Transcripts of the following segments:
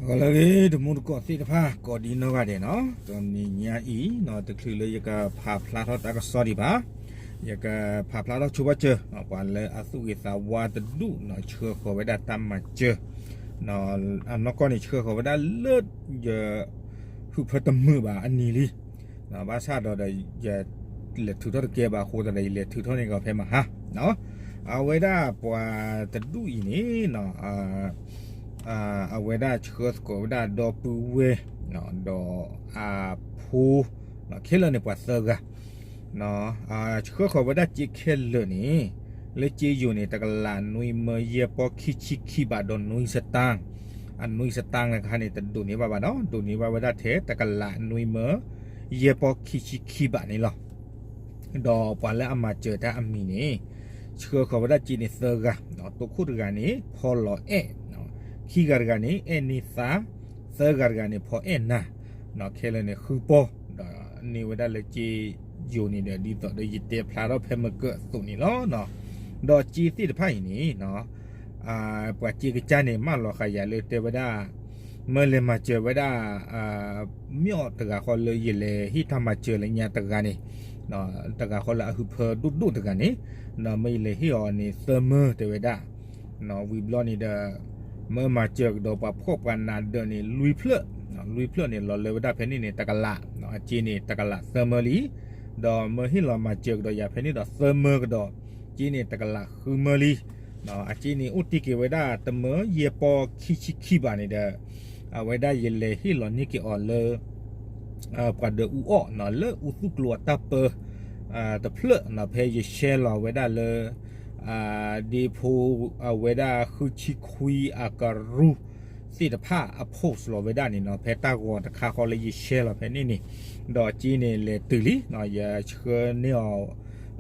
ဂီၤလၢအဂ့ၤ တံၤသကိးသ့ၣ်တဖၣ် ကိးဒံနီၢ်ဂၤဒဲးနီၤ, တနံၤညါအံၤနီၤ တချုးလၢယကဖးဖျါထီၣ်တၢ်ကစီၣ်ဒံးဘၣ်, ယကဖးဖျါထီၣ်ဆိဘၣ်စၢၤ ပှၤလၢအသူၣ်ဂ့ၤသးဝါတဒူၣ်နီၤ ဆှၢဃီၤဝဲဒၣ်တၢ်မၤစၢၤ, အနီၢ်ကီၢ်န့ၣ် ဆှၢဃီၤဝဲဒၣ်လၢ ယ ဟုးဖၢတမုာ်ဘၣ်အနံၤလံ, ဘၣ်ဆၣ်ဒီးဒီး ယလဲၤထုးထီၣ်တကဲဘၣ်အဃိသတးဒီး ယလဲၤထုးထီၣ်န့ၢ်ကီးဖဲမဟါ, အဝဲဒၣ်ပှၤတဒူၣ်အံၤန့ၣ်နီၤ အဝဲဒၣ်ဆှၢသကိးဝဲဒၣ်ဒီပုၢ်ဝဲၢ် ဒီးအဖိ ခဲလၢာ်န့ၣ်ပှၤသၢဂၤ, ဆှၢဃီၤဝဲဒၣ်စ့ခဲလၢာ်န့ၣ် လၢစ့ယိၤန့ၣ် တကလးနွံမၢယဲၢ်ပီၢ်ခံဆံခံဘးဒီးနွံစတၢၣ်, အနွံစတၢၣ်တခါန့ၣ် တဒိးန့ၢ်ဘၣ်ဘၣ်နီၤ, ဒိးန့ၢ်ဘၣ်ဝဲဒၣ်ထဲ တကလးနွံမၢ ယဲၢ်ပီၢ်ခံဆံခံဘးန့ၣ်လီၤ. ဒီးပှၤလၢအမၤစၢၤတၢ်အမံၤန့ၣ် ဆှၢဃီၤဝဲဒၣ်စ့န့ၣ်သၢဂၤ, တိခိၣ်တဂၤန့ၣ် ဖီလီၤအဲၣ်, ခံဂၤတဂၤန့ၣ် အဲၣ်န့ၢ်သါ, သၢဂၤတဂၤန့ၣ် ဖီအဲၣ်နၤ, ခဲလၢာ်န့ၣ်ဃုပီၢ်, ဒီးန့ၢ်ဝဲဒၣ်လၢစ့ယိၤန့ၣ်ဒီး ဒ်သိးဒီးယတဲဖျါထီၣ်ဖဲမကၢၢ်အသိးန့ၣ်လီၤ. ဒီးစ့သ့ၣ်တဖၣ်အံၤန့ၣ် ပှၤစ့ကစၢ်န့ၣ် မၢလီၤဃာ်ယၤလၢတဲဝဲဒၣ် မၢလဲၤမၤစၢၤဝဲဒၣ် မ့ၢ်အီၤတဂၤဃီလၢယလဲၤဟ့ၣ်တၢ်မၤစၢၤလၢညါတဂၤန့ၣ်, တဂၤဃီလၢအဟုးဖၢဒိၣ်ဒိၣ်တဂၤန့ၣ်, မၢယလဲၤဟ့ၣ်အီၤန့ၣ်သၢမၢတဲဝဲဒၣ်, ဝံၤဘျီန့ၣ်ဒီး မၢမၤစၢၤကဒီးပှၤဖှီၣ်ပှၤနးဒၢးန့ၣ် လွံၢ်ဖျၢၣ်, လွံၢ်ဖျၢၣ်န့ၣ် လီၤလၢဝဲဒၣ်ဖဲန့ၣ်န့ၣ် တကလး, အစ့န့ၣ် တကလးသၢမၢလံ, ဒီးမၢဟ့ၣ်လီၤမၤစၢၤကဒီးယၤဖဲန့ၣ်ဒီးသၢမၢကဒီး, စ့န့ၣ်တကလးဃုမၢလံ, အစ့န့ၣ်အိၣ်တ့ၢ်က့ၤဝဲဒၣ်တမၢယဲၢ်ပီၢ်ခံဆံခံဘးန့ၣ်ဒီး အဝဲဒၣ်ယလဲၤဟ့ၣ်လီၤန့ၢ်က့ၤအီၤလၢ ပှၤဒီးအူအီၣ်နီၤ လၢအူသူၣ်ကျိၤအတၢ်ပၢ တဖျၢၣ်နီၤ ဖဲယရှဲလီၤဝဲဒၣ်လၢ ဒ့ဖိ အဝဲဒၣ်ဃုဆံခွံအကရူၢ် သ့ၣ်တဖၣ်အ post လီၤဝဲဒၣ်န့ၣ်နီၤ ဖဲတၢ်ဂီၤတခါဃီလၢယရှဲလီၤဖဲန့ၣ်န့ၣ်, ဒီးစ့န့ၣ်လဲၤတုၤလံနီၤ ယဆှၢန့ၢ်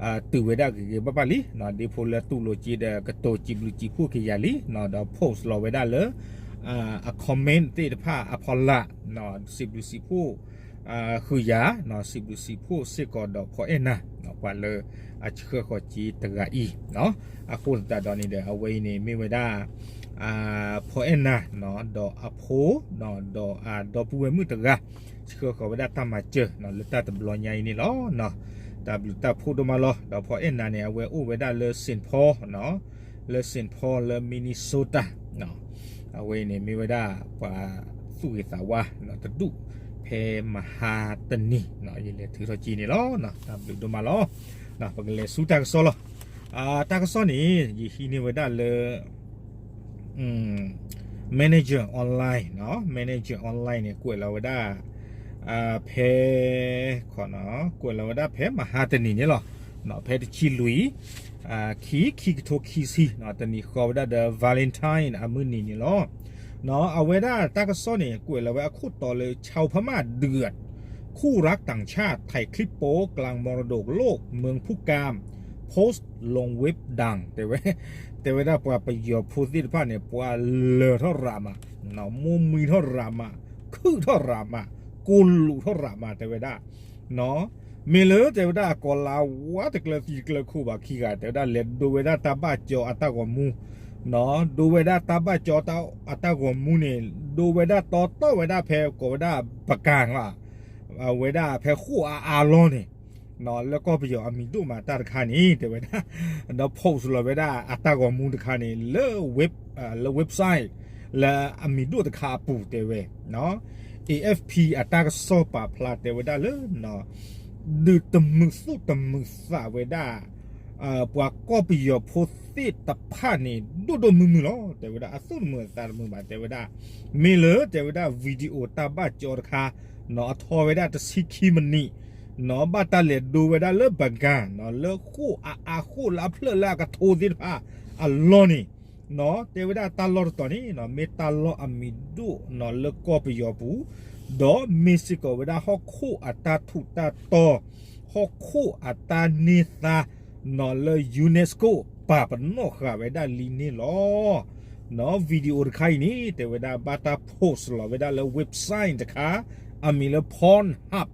အီၤ တုၤဝဲဒၣ်ဂ့ၤဂ့ၤဘၣ်ဘၣ်လံနီၤ ဒ့ဖိလၢတူၢ်လိာ်စ့ဒီးကတိၤစံးဘျုးစံးဖှိၣ်က့ၤယၤလံနီၤ ဒီး post လီၤဝဲဒၣ်လၢ အ comment သ့ၣ်တဖၣ်အဖီလာ် စံးဘျုးစံးဖှိၣ် ဃုာ်ယၤနီၤ စံးဘျုးစံးဖှိၣ်စ့ၢ်ကီးဒီးဖီအဲၣ်နၤနီၤ ပှၤလၢအဆှၢဃီၤစ့တဂၤအံၤနီၤ အဃိသတးဒီးန့ၣ်ဒီး အဝဲအံၤန့ၣ်မ့ၢ်ဝဲဒၣ် ဖီအဲၣ်နၤနီၤ ဒီးအဖိနီၤ ဒီးအဒီပုၢ်ဝဲၢ်မုၣ်တဂၤ ဆှၢဃီၤဝဲဒၣ်တၢ်မၤစၢၤနီၤ လၢတၢ်တဘျီညါအံၤန့ၣ်လီၤ. တၢ်ဘျုးတၢ်ဖှိၣ်ဒိၣ်မးလီၤ. ဒီးဖီအဲၣ်နၤန့ၣ် အဝဲအိၣ်ဝဲဒၣ်လၢ Saint Paul နီၤ လၢ Saint Paul လၢ Minnesota နီၤ အဝဲအံၤန့ၣ် မ့ၢ်ဝဲဒၣ်ပှၤသူၣ်ဂ့ၤသးဝါနီၤ တဒူၣ် ဖဲမဟါတနံၤနီၤ ယလဲၤထုးထီၣ်က့ၤန့ၣ်လီၤ. တၢ်ဘျုးဒိၣ်မးလီၤ. ပကလဲၤဆူတၢ်ကစီၣ်လီၤ. တၢ်ကစီၣ်န့ၣ် ယဟံးန့ၢ်ဝဲဒၣ်လၢ Manager Online နီၤ Manager Online န့ၣ် ကွဲးလီၤဝဲဒၣ် ဖဲ ကွဲးလီၤဝဲဒၣ်ဖဲမဟါတနံၤန့ၣ်လီၤ. ဖဲတဆံလွံၢ် ခံ ခံကထိခံဆံ တနံၤဃီဝဲဒၣ်ဒီး Valentine အမုၢ်နံၤန့ၣ်လီၤ. အဝဲဒၣ်တၢ်ကစီၣ်န့ၣ် ကွဲးလီၤဝဲအခိၣ်တီလၢ ชาวพม่าเดือด คู่รักต่างชาติถ่ายคลิปโป๊กลางมรดกโลกเมืองพุกาม post ลงเว็บดัง တဲဝဲ တဲဝဲဒၣ်ပှၤပယီၤဖိသ့ၣ်တဖၣ်န့ၣ် ပှၤလၢာ်ထီၣ်ရးမး မိၢ်မှံထီၣ်ရးမး ခုၣ်ထီၣ်ရးမး ကိၢ်လူးထီၣ်ရးမး တဲဝဲဒၣ် မ့ၢ်လၢတဲဝဲဒၣ်အကီၤလၤဝါတကျၢၤသံတကျၢၤခိၣ်ဘၣ်ခံဂၤ တဲဝဲဒၣ်လဲၤဒိဝဲဒၣ်တၢ်ဘၣ်ကၠီအတၢ်ဂီၤမူ ဒိဝဲဒၣ်တၢ်ဘၣ်ကၠီအတၢ်ဂီၤမူန့ၣ် ဒိဝဲဒၣ်တီတီဝဲဒၣ်ဖဲကိးဝဲဒၣ်ပကၤလီၤ အဝဲဒၣ်ဖဲဃိၣ်အါအါလီၤန့ၣ် လၢကီၢ်ပယီၤအမံၤဒိၣ်မးတၢ်တခါန့ၣ် တဲဝဲဒၣ် ဒီး post လီၤဝဲဒၣ်အတၢ်ဂီၤမူတခါန့ၣ် လၢ လၢ website လၢအမံၤဒိၣ်တခါအပူၤတဲဝဲ A F P အတၢ်ကစီၣ်ပာ်ဖျါတဲဝဲဒၣ်လၢ ဒုးတမုာ်သူၣ်တမုာ်သးဝဲဒၣ် ပှၤကီၢ်ပယီၤဖိသ့ၣ်တဖၣ်န့ၣ် ဒိၣ်ဒိၣ်မုၢ်မုၢ်လီၤ တဲဝဲဒၣ် အသူၣ်တမုာ်အသးတမုာ်ဘၣ် တဲဝဲဒၣ် မ့ၢ်လၢတဲဝဲဒၣ် video တၢ်ဘၣ်ကၠီတခါ အထီဝဲဒၣ်တဆံခံမံးနံး ဘၣ်တၢ်လဲၤဒိဝဲဒၣ်လၢပကၤ လၢဃိၣ်အါအါဃိၣ်လၢအဖျၢၣ်လၢအကထိသ့ၣ်တဖၣ်အလီၢ်န့ၣ် တဲဝဲဒၣ်တၢ်လီၢ်တတီၤန့ၣ် မ့ၢ်တၢ်လီၢ်အမံၤဒိၣ်နီၤလၢကီၢ်ပယီၤပူၤ ဒီးမ့ၢ်စ့ၢ်ကီးဝဲဒၣ်ဟီၣ်ခိၣ်အတၢ်ထူးတၢ်တီၤ ဟီၣ်ခိၣ်အတၢ်န့ၢ်သါနီၤလၢ UNESCO ပာ်ပနီၣ်ဃာ်ဝဲဒၣ်လံန့ၣ်လီၤ. နီၤ video တခါအံၤန့ၣ် တဲဝဲဒၣ်ဘၣ်တၢ် post လီၤဝဲဒၣ်လၢ website တခါ အမံၤလၢ Pornhub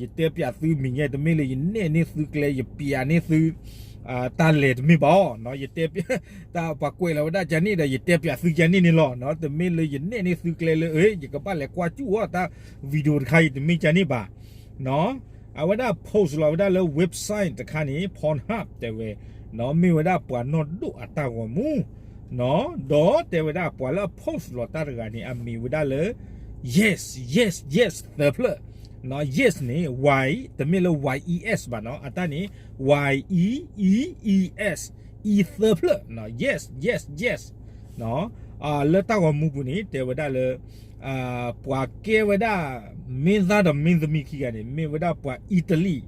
ယတဲပျးသုမံၤညါ တမ့ၢ်လၢယနဲၣ်န့ၢ်သုကျဲ ယပျးန့ၢ်သု တၢ်လဲၤတမ့ၢ်ဘၣ်အီၤ, ယတဲ တၢ်ပှၤကွဲးလီၤဝဲဒၣ်ကန့ၣ်ဒီး ယတဲပၠးသုကန့ၣ်န့ၣ်လီၤ. တမ့ၢ်လၢယနဲၣ်န့ၢ်သုကျဲလၢ ယကဘၣ်လဲၤကွၢ်စူၣ်အီၤတၢ် video တခါအံၤ တမ့ၢ်ကန့ၣ်ဘၣ်. အဝဲဒၣ် post လီၤဝဲဒၣ်လၢ website တခါန့ၣ် Pornhub တဲဝဲ, မ့ၢ်ဝဲဒၣ်ပှၤနီၢ်ဒိၣ်အတၢ်ဂီၤမူ ဒီးတဲဝဲဒၣ်ပှၤလၢအ post လီၤတၢ်တဂၤန့ၣ် အမံၤဝဲဒၣ်လၢ yes yes yes သၢဖျၢၣ်, yes န့ၣ် y တမ့ၢ်လၢ yes ဘၣ်နီၤ, အတၢ်န့ၣ် y e e e s, e သၢဖျၢၣ်, yes yes yes လၢတၢ်ဂီၤမူပူၤန့ၣ် တဲဝဲဒၣ်လၢ ပှၤကဲဝဲဒၣ် မင်းသားဒီး မင်းသမီး ခံဂၤန့ၣ် မ့ၢ်ဝဲဒၣ်ပှၤအံၣ်တလံၣ်,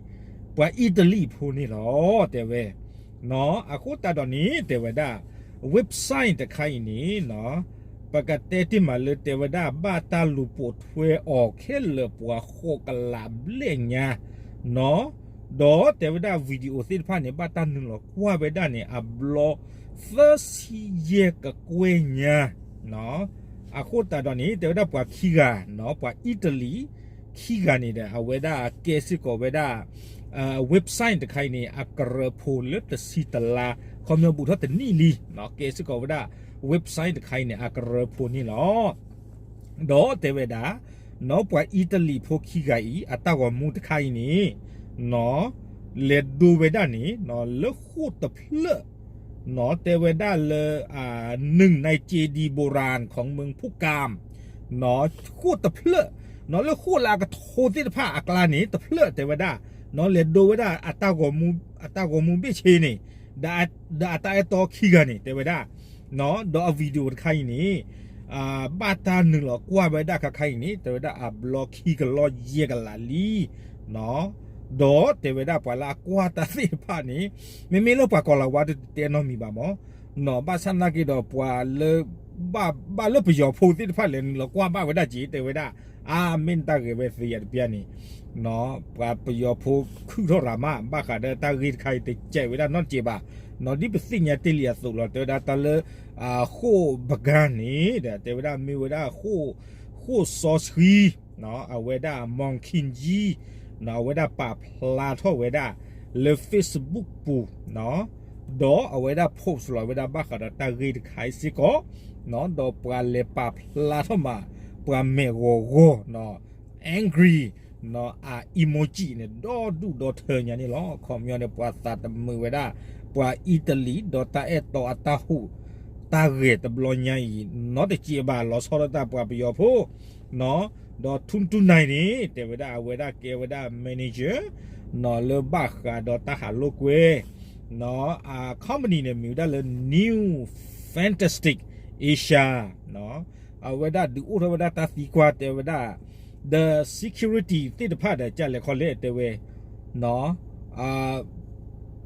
ပှၤအံၣ်တလံၣ်ဖိန့ၣ်လီၤ တဲဝဲ. အဃိသတးဒီးန့ၣ် တဲဝဲဒၣ် website တခါအံၤန့ၣ် ပကတဲတ့ၢ်မးလၢ တဲဝဲဒၣ်ဘၣ်တၢ်လူၤပိာ်ထွဲအီၤခဲလၢာ်ပှၤဃိးကလးဘျဲၣ်ညါ ဒီးတဲဝဲဒၣ် video သ့ၣ်တဖၣ်န့ၣ် ဘၣ်တၢ်နုာ်လီၤကွၢ်ဝဲဒၣ်န့ၣ် အဘျီသၢဆံယဲၢ်ကကွဲၢ်ညါ အဃိသတးဒီးန့ၣ် တဲဝဲဒၣ်ပှၤခံဂၤ ပှၤအံၣ်တလံၣ် ခံဂၤန့ၣ်ဒီး အဝဲဒၣ်ကဲစ့ၢ်ကီးဝဲဒၣ် website တခါအံၤန့ၣ် အကရၢဖိလၢတဆံတလါ ခီပညီဘူးထီၣ်တနံၣ်လံ ကဲစ့ၢ်ကီးဝဲဒၣ် website တခါအံၤန့ၣ် အကရၢဖိန့ၣ်လီၤ. ဒီးတဲဝဲဒၣ် ပှၤအံၣ်တလံၣ်ဖိခံဂၤအံၤ အတၢ်ဂီၤမူတခါအံၤန့ၣ် လဲၤဒိဝဲဒၣ်န့ၣ် လၢဃိၣ်တဖျၢၣ် တဲဝဲဒၣ်လၢ หนึ่งในเจดีย์โบราณของเมืองพุกาม ဃိၣ်တဖျၢၣ် လၢဃိၣ်လၢအကထိသ့ၣ်တဖၣ်အကျါန့ၣ် တဖျၢၣ်တဲဝဲဒၣ် လဲၤဒိဝဲဒၣ် အတၢ်ဂီၤမူဘ့ၣ်ဆ့န့ၣ် ဒီးအတၢ်အဲၣ်တီခံဂၤန့ၣ် တဲဝဲဒၣ် ဒီးအ video တခါအံၤန့ၣ် ဘၣ်တၢ်နုာ်လီၤကွၢ်ဝဲဒၣ်ခါခါအံၤန့ၣ် တဲဝဲဒၣ်အဘျီခံကလီယဲၢ်ကလးလံ ဒီးတဲဝဲဒၣ်ပှၤလၢအကွၢ်တၢ်သ့ၣ်တဖၣ်န့ၣ် မ့မ့ၢ်လၢပှၤကီၤလၤဝါတတဲနီတမံၤဘၣ်မး ဘၣ်ဆၣ်နာ်က့ဒီးပှၤလၢ ဘၣ်လၢပယီၤဖိသ့ၣ်တဖၣ်လဲၤနုာ်လီၤကွၢ်ဘၣ်ဝဲဒၣ်က့ၤ တဲဝဲဒၣ် အါ မ့ၢ်နတၢ်ဂဲၤဝဲသ့ဧါတပျၢ်န့ၣ် ပှၤပယီၤဖိခုၣ်ထီၣ်ရၤမး ဘၣ်ဃးဒီးတၢ်ဂ့ၢ်တခါအံၤ တကဲးဝဲဒၣ်နီတစဲးဘၣ် ဒ်ပသ့ၣ်ညါတ့ၢ်လံအသိးလီၤ တဲဝဲဒၣ်တၢ်လၢ ဃိၣ်ပကါန့ၣ်ဒီး တဲဝဲဒၣ်မ့ၢ်ဝဲဒၣ် ဃိၣ်စီဆှံ အဝဲဒၣ် မွင်ခင်းကြီး အဝဲဒၣ်ပာ်ဖျါထီၣ်ဝဲဒၣ် လၢ Facebook ပူၤ ဒီးအဝဲဒၣ် post လီၤဝဲဒၣ်ဘၣ်ဃးဒီးတၢ်ဂ့ၢ်တခါအံၤစ့ၢ်ကီး ဒီးပှၤလဲၤပာ်ဖျါထီၣ်မး ပှၤမဲာ်ဂီၤဂီၤ angry အ emoji န့ၣ် ဒီဒူၣ်ဒီထၢညါန့ၣ်လီၤ. ခီပညီန့ၣ် ပှၤသးတမုာ်ဝဲဒၣ် ပှၤအံၣ်တလံၣ် ဒီးတၢ်အဲၣ်တီအတၢ်ဟူးတၢ်ဂဲၤတဘျီညါအံၤ နီတစဲးဘၣ် လီၤဆီဒၣ်တၢ်ပှၤပယီၤဖိ ဒီး ထုၣ်တူၢ်နၢ် န့ၣ် တဲဝဲဒၣ်အဝဲဒၣ်ကဲဝဲဒၣ် manager လၢဘၣ်ဃးဒီးတၢ်ဟးလိာ်ကွဲ အ company န့ၣ် မံၤဝဲဒၣ်လၢ New Fantastic Asia အဝဲဒၣ်ဒုးအိၣ်ထီၣ်ဝဲဒၣ်တၢ်သံကွၢ်တဲဝဲဒၣ် the security သ့ၣ်တဖၣ်ဒီး ကလဲၤခီလဲၣ်တဲဝဲ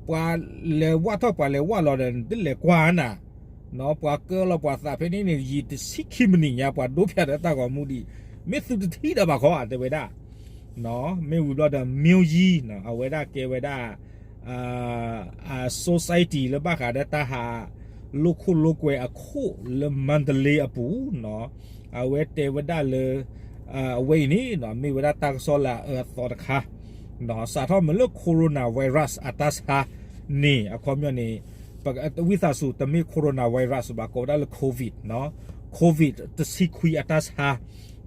ပှၤလဲၤဝၣ်ထီၣ်ပှၤလဲၤဝၣ်လီၤဒီး နတလဲၤကွၢ်နၤ ပှၤကၢလီၤပှၤသးဖဲန့ၣ်န့ၣ် ယံာ်တဆံခံမံးနံးညါ ပှၤဒိဖျဲးဒီးတၢ်ဂီၤမူဒံး မ့ၢ်သုတထံၣ်ဒီးဘၣ်ခီ တဲဝဲဒၣ် မ့ၢ်ဝံၤဘျီဒီး မၠိယံ အဝဲဒၣ်ကဲဝဲဒၣ် အ society လၢဘၣ်ဃးဒီးတၢ်ဟးလိာ်ခိၣ်လိာ်ကွဲအခိၣ်လၢမၤတလ့အပူၤ အဝဲတဲဝဲဒၣ်လၢ အဝဲအံၤန့ၣ် မ့ၢ်ဝဲဒၣ်တၢ်ကစီၣ်လၢအအၢအသီတခါ စးထီၣ်မ့ၢ်လၢ coronavirus အတၢ်ဆါန့ၣ် အခီပညီန့ၣ် ဝံသးစူၤတမ့ၢ် coronavirus ဘၣ် ကိးဝဲဒၣ်လၢ COVID COVID တဆံခွံအတၢ်ဆါ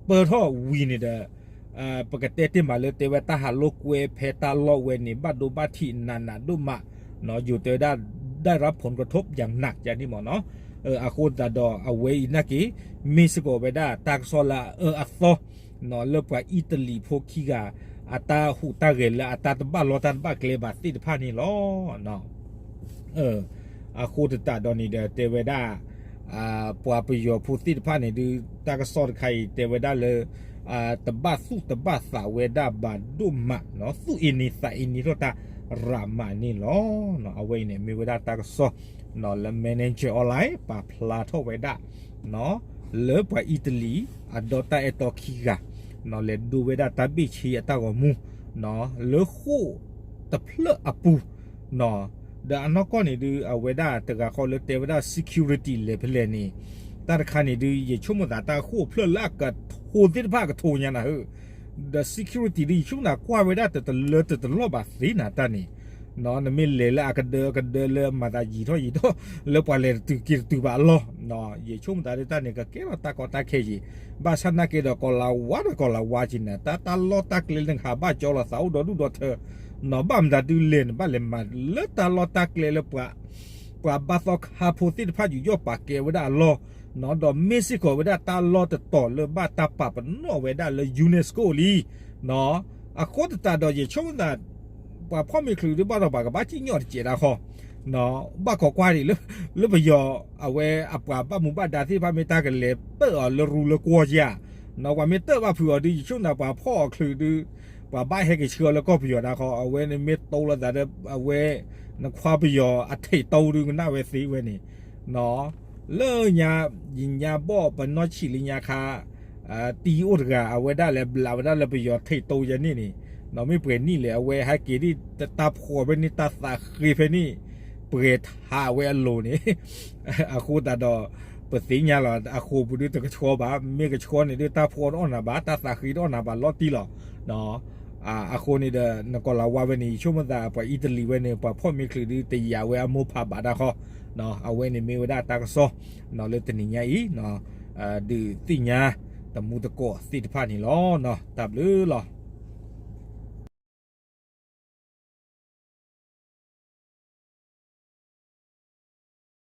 ပၢၢ်ထီၣ်ဝံၤန့ၣ်ဒီး ပကတဲတ့ၢ်မးလၢတဲဝဲတၢ်ဟးလိာ်ကွဲဖဲတၢ်လီၢ်ဝဲန့ၣ် ဘၣ်ဒိဘၣ်ထံးနးနးဒိၣ်မး ယိၤတဲဝဲဒၣ် ได้รับผลกระทบอย่างหนัก ယၤန့ၣ်မ့ၢ်နီၤ အဃိသတးဒီးအဝဲအံၤနာ်က့ မ့ၢ်စ့ၢ်ကီးဝဲဒၣ်တၢ်ကစီၣ်လၢအအၢအသီ လၢပှၤအံၣ်တလံၤဖိခံဂၤ အတၢ်ဟူးတၢ်ဂဲၤလၢအတၢ်တဘၣ်လီၢ်တၢ်တဘၣ်ကျဲဘၣ်သ့ၣ်တဖၣ်န့ၣ်လီၤ. အဃိသတးဒီးန့ၣ်ဒီးတဲဝဲဒၣ် ပှၤပယီၤဖိသ့ၣ်တဖၣ်န့ၣ်ဒုး တၢ်ကစီၣ်တခါအံၤတဲဝဲဒၣ်လၢ တဘၣ်သူၣ်တဘၣ်သးဝဲဒၣ်ဘၣ်ဒိၣ်မး သူၣ်အ့န့သးအ့န့ထီၣ်တၢ်ရးမးန့ၣ်လီၤ. အဝဲအံၤန့ၣ် မ့ၢ်ဝဲဒၣ်တၢ်ကစီၣ် လၢ Manager Online ပာ်ဖျါထီၣ်ဝဲဒၣ် လၢပှၤအံၣ်တလံၤ အဒီတၢ်အဲၣ်တီခံဂၤ လဲၤဒိဝဲဒၣ်တၢ်ဘ့ၣ်ဆ့အတၢ်ဂီၤမူ လၢဃိၣ်တဖျၢၣ်အပူၤ ဒီးအနီၢ်ကီၢ်န့ၣ်ဒုး အဝဲဒၣ်တဂၤဃီလၢတဲဝဲဒၣ် security လဲၤဖဲလဲၣ်န့ၣ် တၢ်တခါန့ၣ်ဒုး ယဆိကမိၣ်သးတၢ်ဃိၣ်ဖျၢၣ်လၢအကထိသ့ၣ်တဖၣ်အကထိညါနၤဧၢ ဒီး security ဒုး ယဆိကမိၣ်သးကွၢ်ဝဲဒၣ်တတလၢတတလီၢ်ဘၣ်သ့နၤတၢ်န့ၣ် နမ့ၢ်လဲၤလၢအကဒၢကဒၢလၢမၤသးယံာ်ထီၣ်ယံာ်ထီၣ် လၢပှၤလဲၤတတုၤက့ၤတတုၤဘၣ်အလီၢ်, ယဆိကမိၣ်သးဒ်တၢ်န့ၣ် ကကဲထီၣ်တၢ်ကီတၢ်ခဲယံၤ, ဘၣ်ဆၣ်နာ်က့ဒီးကီၤလၤဝါဒီးကီၤလၤဝါက့ၤန့ၣ် တၢ်တၢ်လီၢ်တၢ်ကျဲလၢနကဟးဘၣ်ကၠီလီၤသးအိၣ်ဒီဒူၣ်ဒီထၢ, နဘၣ်မတၤဒုလဲၣ်န့ၣ် ဘၣ်လဲၤမၤလၢတၢ်လီၢ်တၢ်ကျဲလၢပှၤ ပှၤဘၣ်သီခါဖိသ့ၣ်တဖၣ်ယူးယီၣ်ပာ်ကဲဝဲဒၣ်အလီၢ်, ဒီးမ့ၢ်စ့ၢ်ကီးဝဲဒၣ်တၢ်လီၢ်တတီၤလၢဘၣ်တၢ်ပာ်ပနီၣ်ဝဲဒၣ်လၢ UNESCO လံ. အဃိသတးဒီးယဆိကမိၣ်သး ပှၤဖီၣ်မ့ၢ်ချုးဒုးဘၣ်ဒီးပှၤကဘၣ်စံၣ်ညီၣ်တစဲးဒၣ်ဃီ, ဘၣ်ခိးကွၢ်ဒံး လၢပယီၤ အဝဲအပှၤဘၣ်မူဘၣ်ဒါသ့ၣ်တဖၣ်မ့ၢ်တၢ်ကလဲၤတၢၣ်အီၤလၢရူလၢကွီၢ်ဧါ, ပှၤမ့ၢ်တၢၣ်ဘၣ်ဖုးအီၤဒုး ယဆိကမိၣ်သးပှၤဖီၣ်အီၤချုးဒုး ပှၤဘၣ်ဟဲက့ၤဆှၢအီၤလၢကီၢ်ပယီၤဒၣ်ဃီ, အဝဲန့ၣ်မ့ၢ်တိလီၤသးဒီး အဝဲ နခွါပယီၤအထံးတိဒုးကနၣ်ဝဲသ့ဝဲန့ၣ် လၢညါ ယညါဘီၣ်ပနီၢ်ဆံးလၢညါခါ တံၤအိၣ်တဂၤ အဝဲဒၣ်လဲၤဘျးဝဲဒၣ်လၢပယီၤထံးတိယဲန့ၣ်န့ၣ်, မ့ၢ်ပှဲၤနံၣ်လဲၣ် အဝဲဟဲက့ၤဒ်တၢ်ဖှီၣ်ဖဲန့ၣ် တၢ်သးဃ့ဖဲန့ၣ် ပှဲၤထးဝဲအလိၤန့ၣ်, အဃိသတးဒီး ပသ့ၣ်ညါလီၤ အဃိာ်ပူၤဒုးတကဆှီဘၣ်, မ့ၢ်ကဆှီန့ၣ်ဒုးတၢ်ဖှီၣ်တအီၣ်နၤဘၣ် တၢ်သးဃ့တအီၣ်နၤဘၣ်လီၤတံၢ်လီၤ. အဃိန့ၣ်ဒီး နကီၤလၤဝါဝဲန့ၣ် ယဆိကမိၣ်သး ပှၤအံၣ်တလံၤဝဲန့ၣ် ပှၤဖီၣ်မ့ၢ်ချုးဒုးတယာ်ဝဲအမိၢ်ဖးဘၣ်ဒၣ်ဃီ, အဝဲန့ၣ်မ့ၢ်ဝဲဒၣ်တၢ်ကစီၣ် လၢတနံၤညါအံၤ ဒုးသ့ၣ်ညါ တမူတကိးသ့ၣ်တဖၣ်န့ၣ်လီၤ. တၢ်ဘျုးလီၤ.